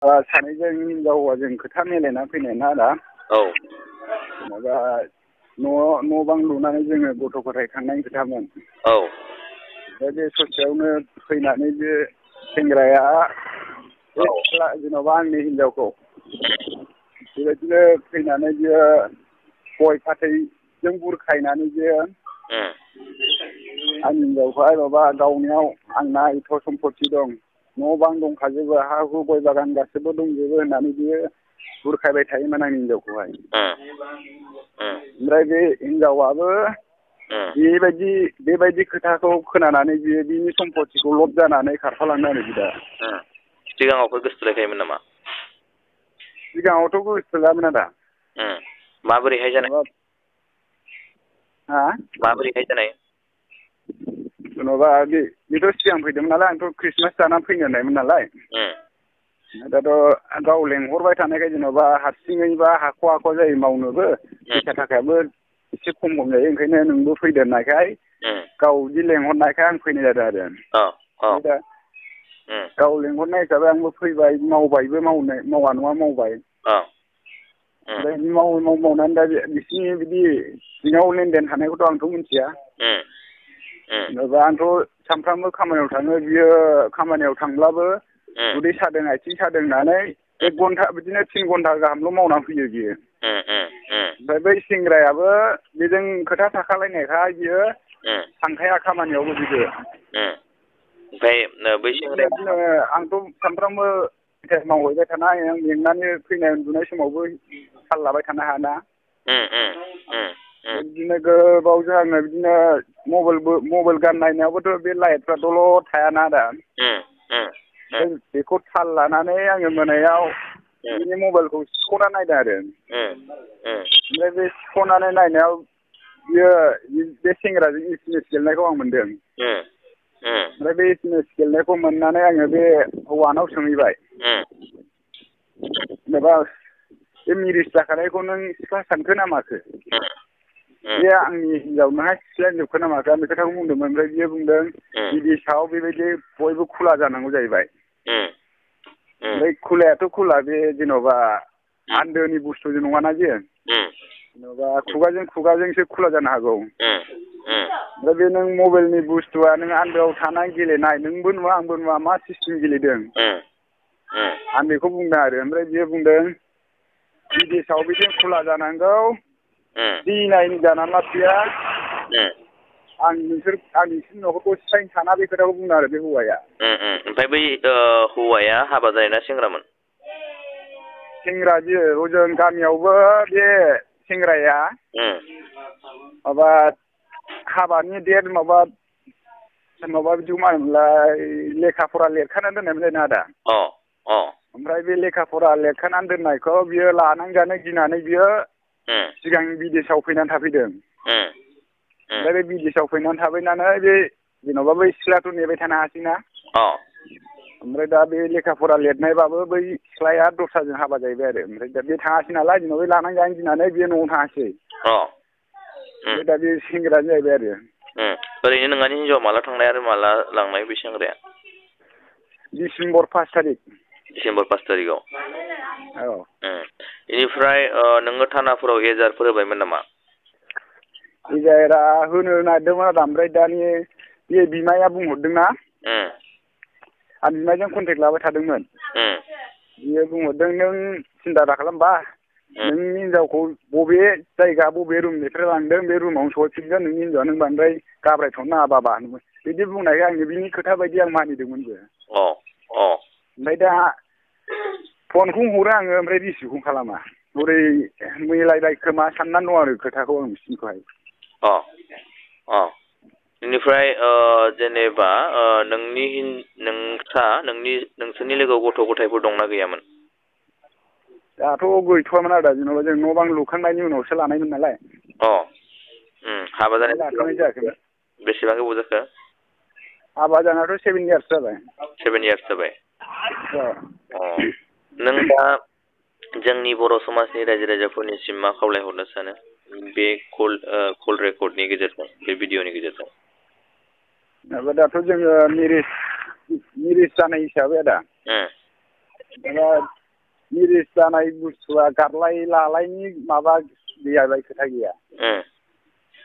सानैजों हिनजाव हौवाजों खोथा मिलायना फैनाय ना आदा। औ। माबा न' बां लुनानै जोङो गथ' गथाय खांनायनि खोथामोन। औ। दा बे ससेयावनो फैनानै बे सेंग्राया बे औ सिख्ला जेन'बा आंनि हिनजावखौ बेबायदिनो फैनानै बियो गय फाथैजों बुरखायनानै बियो आंनि हिनजावखौहाय माबा गावनियाव आंना एथ' सम्पति दं न' बां दंखाजोबो हा हु गय बागान गासैबो दंजोबो होननानै बियो बुरखायबाय थायोमोन आंनि हिनजावखौहाय। ओमफ्राय बे हिनजावाबो बेबायदि खोथाखौ खोनानानै बियो बिनि सम्पतिखौ लब जानानै खारफालांदों आरो बिदा। सिगाङावफोर गोसोथोलायखायोमोन नामा? सिगाङावथ' गोसोथोलामोन आदा। माबोरैहाय जानाय? हा? माबोरैहाय जानाय? जेन'बा बेथ' सिगां फैदोंमोन नालाय आंथ' खृष्टमास जानानै फैनो होननायमोन नालाय। दाथ' गाव लेंहरबाय थानायखाय जेन'बा हारसिङैबा हाख'वा जायो मावनोबो फैसा थाखायाबो एसे खम जायो ओंखायनो नोंबो फैदो होननायखाय गाव बिदि लेंहरनायखाय आं फैनाय जादों आरो। ओमफ्राय दा गाव लेंहरनाय हिसाबै आंबो फैबाय मावबायबो मावा नङा मावबाय। ओमफ्राय मावनानै दा बिसिनि बिदि सिङाव लेनदेन थानायखौथ' आंथ' मिथिया। जेनेबा आंथ' सानफ्रामबो खामानियाव थाङो बियो खामानियाव थांब्लाबो उदै सादों आथिं सादों होननानै 1 घन्टा बिदिनो 3 घन्टा गाहामल' मावनानै फैयो बियो। ओमफ्राय बै सेंग्रायाबो बेजों खोथा थाखालायनायखाय बियो थांखाया खामानियावबो बियो। ओमफ्राय बै बेबायदिनो आंथ' सानफ्रामबो मावहैबाय थानाय आं मेंनानै फैनाय उन्दुनाय समावबो थाल लाबाय थानो हायाना। बिदिनो गोबावजों आङो बिदिनो मबाइल गान नायनायावबोथ' बे लाइटफ्रा दलद थायाना आदा। बेखौ थाल लानानै आङो मोनायाव बिनि मबाइलखौ सिख'ना नायदों आरो। ओमफ्राय बे सिख'नानै नायनायाव बियो बे सेंग्राजों SMS गेलेनायखौ आं मोनदों। ओमफ्राय बे SMS गेलेनायखौ मोननानै आङो बे हौवानाव सोंहैबाय। जेनेबा बे मिरिस जाखानायखौ नों सिख्ला सानखो ना माखो? बे आंनि हिनजाव नोंहा सिख्लायानो जोबखो ना माखो आं बे खोथाखौ बुंदोंमोन। ओमफ्राय बियो बुंदों बिदेशआव बेबायदि बयबो खुला जानांगौ जाहैबाय। ओमफ्राय खुलायाथ' खुला बे जेन'बा आन्दोनि बुस्थुजों नङाना बियो। जेन'बा खुगाजोंसो खुला जानो हागौ। ओमफ्राय बे नों मबाइलनि बुस्थुआ नों आन्दोआव थानानै गेलेनाय नोंबो नुवा आंबो नुवा मा सिस्टेम गेलेदों आं बेखौ बुंदों आरो। ओमफ्राय बियो बुंदों बिदेशआव बिदि खुला जानांगौ दिनायनि जानानै लाब गैया आं नोंसोरनि न'खरखौ सिफायनो साना बे खोथाखौ बुंदों आरो बे हौवाया। ओमफ्राय बै हौवाया हाबा जानाय ना सेंग्रामोन? सेंग्रा बियो हजों गामियावबो बे सेंग्राया माबा हाबानि डेट माबा बिदिखौ मा होनोमोनलाय लेखा फरा लिरखानानै दोननायमोन जाहैदों आदा। ओमफ्राय बे लेखा फरा लिरखानानै दोननायखौ बियो लानानै जानो गिनानै बियो सिगां बिदेशआव फैनानै थाफैदों। ओमफ्राय बे बिदेशआव फैनानै थाफैनानै बे जेन'बा बै सिख्लायाथ' नेबाय थानो हायासैना। ओमफ्राय दा बे लेखा फरा लिरनायबाबो बै सिख्लाया दस्राजों हाबा जाहैबाय आरो। ओमफ्राय दा बे थाङासै नालाय जेनेबा बे लानानै जानो गिनानै बे न'आवनो थाङासै। ओमफ्राय दा बे सेंग्रायानो जाहैबाय आरो। ओरैनो नोंहानि हिनजावा माला थांनाय आरो माला लांनाय बे सेंग्राया? डिसेम्बर 5 थारिख। डिसेम्बर 5 थारिखआव। औ। बेनिफ्राय नोङो थानाफोराव एजाहारफोर होबायमोन नामा? एजाहारा होनो नागिरदोंमोन आदा। ओमफ्राय दानि बे बिमाया बुंहरदोंना आं बिमाजों कन्टेक्ट लाबाय थादोंमोन। बियो बुंहरदों नों सिन्था दा खालामबा नोंनि हिनजावखौ बबे जायगा बबे रुमनिफ्राय लांदों बे रुमावनो सहैफिनगोन नोंनि हिनजावआ नों बांद्राय गाब्रायथ'नो नाङा बाबा होनदोंमोन। बिदि बुंनायखाय आङो बिनि खोथा बायदि आं मानिदोंमोनबो। ओमफ्राय दा फनखौ हरो आङो ओमफ्राय रिसिभखौनो खालामा। बोरै मिलायबाय खोमा साननानै दं आरो खोथाखौ आं बिसिनिखौहाय। बेनिफ्राय जेनेबा नोंसोरनि लोगोआव गथ' गथायफोर दंना गैयामोन? दाथ' गैथ'वामोन आदा। जेन'बा जों न' बां लुखांनायनि उनावसो लानायमोन नालाय। हाबा जानाय लाथ'नाय जायाखैमोन। बेसेबां गोबाव जाखो? हाबा जानायाथ' 7 इयार्स जाबाय। 7 इयार्स जाबाय। नों दा जोंनि बर' समाजनि रायजो राजाफोरनिसिम मा खावलायहरनो सानो बे कल रेकर्डनि गेजेरजों बे भिडिअनि गेजेरजों? दाथ' जोङो मेरिज जानाय हिसाबै आदा मिरिस जानाय बुस्थुआ गारलाय लालायनि माबा गैया बाय खोथा गैया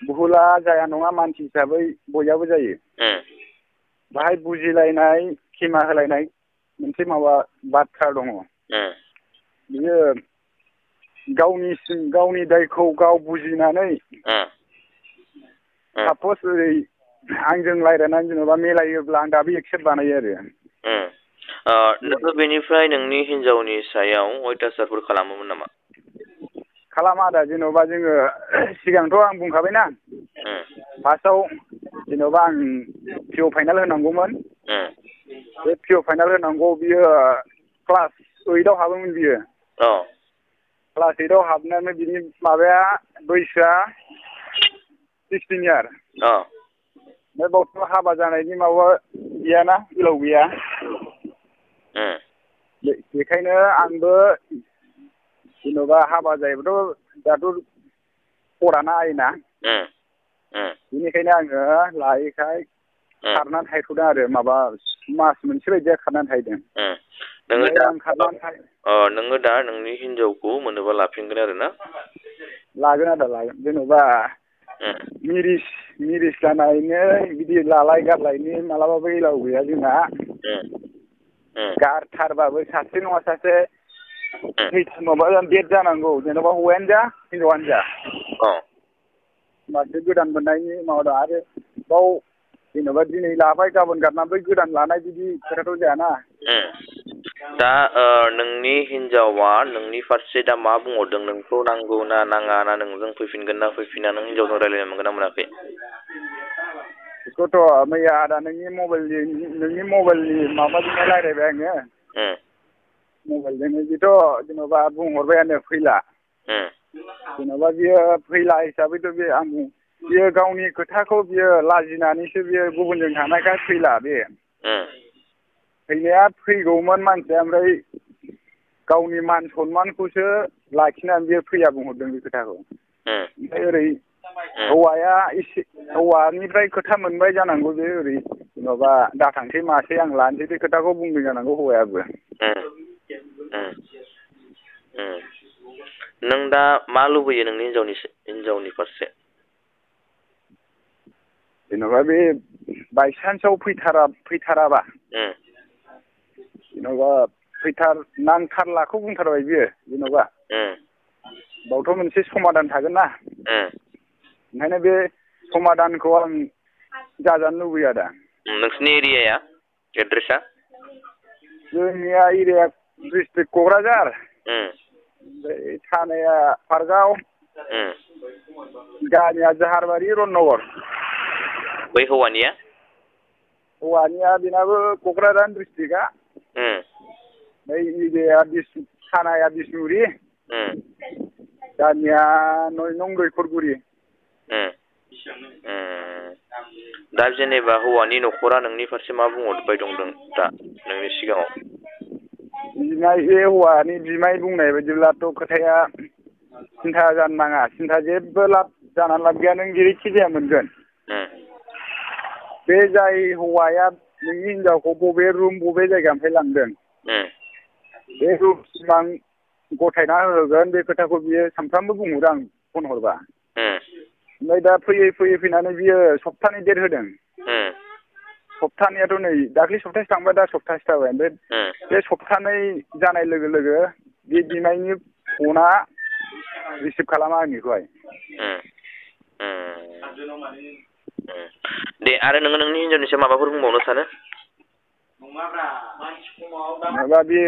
भुला जाया नङा मानसि हिसाबै बयहाबो जायो बाहाय बुजिलायनाय खेमा होलायनाय मोनसे माबा बाथ्रा दङ बियो गावनि दायखौ गाव बुजिनानै सापस ओरै आंजों रायज्लायनानै जेनेबा मिलायोब्ला आं दाबो एक्सेप्ट बानायो आरो नोङो बेनिफ्राय नोंनि हिनजावनि सायाव अयथासारफोर खालामोमोन नामा खालामा दा जेन'बा जोङो सिगांथ' आं बुंखाबायना फार्स्टआव जेन'बा आं पिअ फाइनाल होनांगौमोन बे पिअ फाइनाल होनांगौ बियो क्लास 8आव हाबोमोन बियो क्लास 8आव हाबनानै बिनि माबाया बैसोआ 16 इयार ओमफ्राय बावथ' हाबा जानायनि माबा गैयाना गोलाव गैया बेखायनो आंबो जेन'बा हाबा जायोबाथ' दाथ' खराना आयेना बेनिखायनो आङो लायैखाय खारनानै थाहैथ'दों आरो माबा मास मोनसे बायदिया खारनानै थाहैदों नोङो दा नोंनि हिनजावखौ मोनोबा लाफिनगोन आरो ना लागोन आदा लागोन जेन'बा मिरिस जानायनो बिदि लालाय गारलायनि मालाबाबो एलाव गैया जोंहा गारथारबाबो सासे नङा सासे माबा डेट जानांगौ जेन'बा हौवायानो जा हिनजावानो जा होमबासो गोदान मोननायनि माबा दं आरो बाव जेन'बा दिनै लाबाय गाबोन गारनानै बै गोदान लानाय बिदि खोथाथ' जायाना दा नोंनि हिनजावा नोंनि फारसे दा मा बुंहरदों नोंखौ नांगौ ना नाङा ना नोंजों फैफिनगोन ना फैफिना नों हिनजावजों रायज्लायनो मोनगोन ना मोनाखै बेखौथ' मैया आदा नोंनि मबाइलनि माबाजोंनो रायज्लायबाय आङो मबाइलजोंनो बेथ' जेन'बा बुंहरबायानो फैला जेन'बा बियो फैला हिसाबैथ' बियो गावनि खोथाखौ बियो लाजिनानैसो बियो गुबुनजों थानायखाय फैला बे फैनाया फैगौमोन मानसिया ओमफ्राय गावनि मान सनमानखौसो लाखिनानै बियो फैया बुंहरदों बे खोथाखौ ओमफ्राय ओरै हौवानिफ्राय खोथा मोनबाय जानांगौ बे ओरै जेन'बा दाथांसै मासै आं लानोसै बे खोथाखौ बुंदों जानांगौ हौवायाबो नों दा मा लुबैयो नोंनि हिनजावनि फारसे जेन'बा बे बायसान्सआव फैथाराबा जेन'बा नांथारलाखौ बुंथारबाय बियो जेन'बा बावथ' मोनसे समादान थागोन ना ओंखायनो बे समादानखौ आं जाजानो लुबैयो आदा नोंसिनि एरियाया एड्रेसा जोंनिया एरिया डिस्ट्रिक्ट क'क्राझार ओमफ्राय थानाया पार्कआव गामिया जाहारबारि रननगर बै हौवानिया बेनाबो क'क्राझार डिस्ट्रिक्टआ ओमफ्राय एरियाया थानाया बिसमुरि गामिया 9 नं दैखरगुरि दा जेनेबा हौवानि न'खरा नोंनि फारसे मा बुंहरबाय दं दा नोंनि सिगाङाव बे हौवानि बिमाय बुंनाय बायदिब्लाथ' खोथाया सिन्था जानो नाङा सिन्था जेबो जानानै लाब गैया नों जेरैखि जाया मोनगोन बे जाय हौवाया नोंनि हिनजावखौ बबे जायगानिफ्राय लांदों बे रुमसिम आं गथायना होगोन बे खोथाखौ बियो सानफ्रामबो बुंहरो आं फन हरबा ओमफ्राय दा फैनानै बियो सप्तानै डेट होदों सप्तानैयाथ' नै दाख्लै सप्तासे थांबाय दा सप्तासे जाबाय ओमफ्राय बे सप्तानै जानाय लोगो लोगो बे बिमायनि फना रिसिभ खालामा आंनिखौहाय दे आरो नोङो नोंनि हिनजावनि सायाव माबाफोर बुंबावनो सानो माबा बे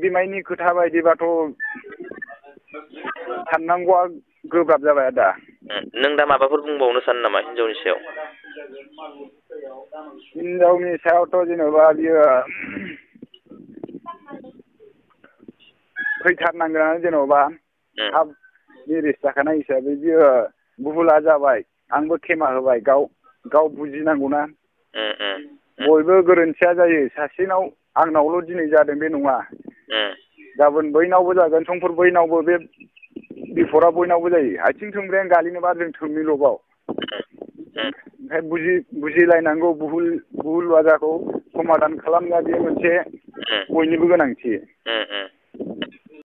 बिमायनि खोथा बायदिबाथ' साननांगौआ गोब्राब जाबाय आदा नों दा माबाफोर बुंबावनो सानो नामा हिनजावनि सायाव हिनजावनि सायावथ' जेन'बा बियो फैथारनांगोन जेन'बा थाब मेरिज जाखानाय हिसाबै बियो बुहुला जाबाय आंबो खेमा होबाय गाव बुजिनांगौना बयबो गोरोन्थिया जायो सासेनाव आंनावल' दिनै जादों बे नङा गाबोन बैनावबो जागोन समफोर बैनावबो बे बिपदआ बयनावबो जायो आथिं थोंब्रैयानो गालिनोबा जों थोंनैल'बाव ओमफ्राय बुजिलायनांगौ बुहुल बाजाखौ समादान खालामनाया बे मोनसे बयनिबो गोनांथि